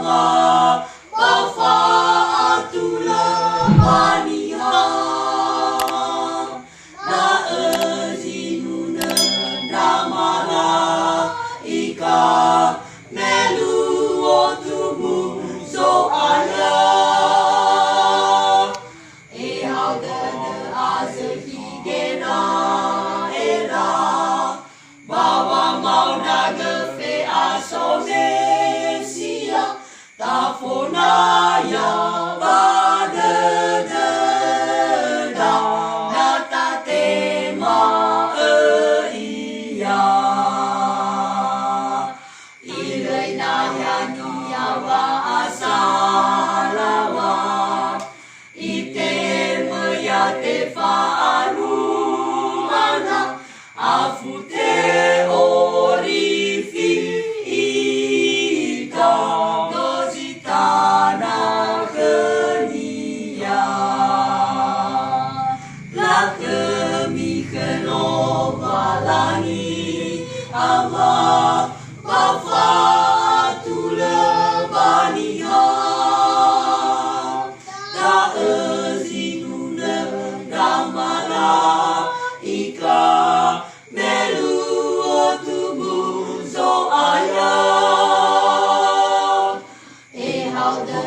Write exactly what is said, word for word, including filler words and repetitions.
ba fa'atulö ba niha. Da'ö zinunö ndra mala'ika me luo tumbu Zo'aya. Ehao dödö azökhi gena'era, ba wamaondragö fe'asomesia, tafonaya ba dödöda, na tatema'ö Ia. Iröi nahia-Nia wa'asalawa, Itehegö Ia tefa'alu ana, afu te'orifi ita, dozi tanö khö-Nia. Lakhömi khö Lowalangi Ama, ba fa'atulö ba niha. Da'ö zinunö ndra mala'ika me luo tumbu Zo'aya. Ehao dödö